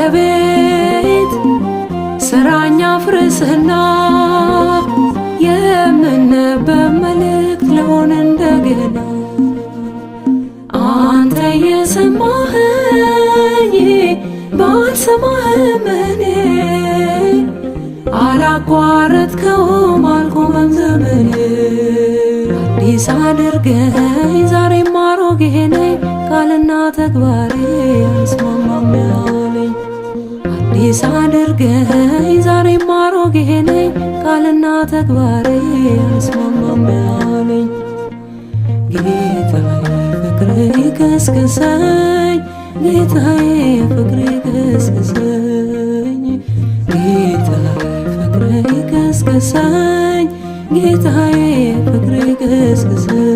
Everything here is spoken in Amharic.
ቤት ስራኛ ፍርስና የምነበብ መልእክት ልሆን እንደገና። አንተ የሰማኸኝ ባልሰማህም እኔ አላቋረጥከውም፣ አልቆመም ዘመኔ። አዲስ አድርገኝ፣ ዛሬም አሮጌ ነኝ፣ ቃልና ተግባሬ አልስማማም ያለኝ። አዲስ አድርገኝ፣ ዛሬም አሮጌ ነኝ፣ ቃልና ተግባሬ አልስማማም ያለኝ። ጌታዬ ፍቅር ይቀስቅሰኝ፣ ጌታዬ ፍቅር ይቀስቅሰኝ፣ ጌታዬ ፍቅር ይቀስቅሰኝ፣ ጌታዬ ፍቅር ይቀስቅሰኝ።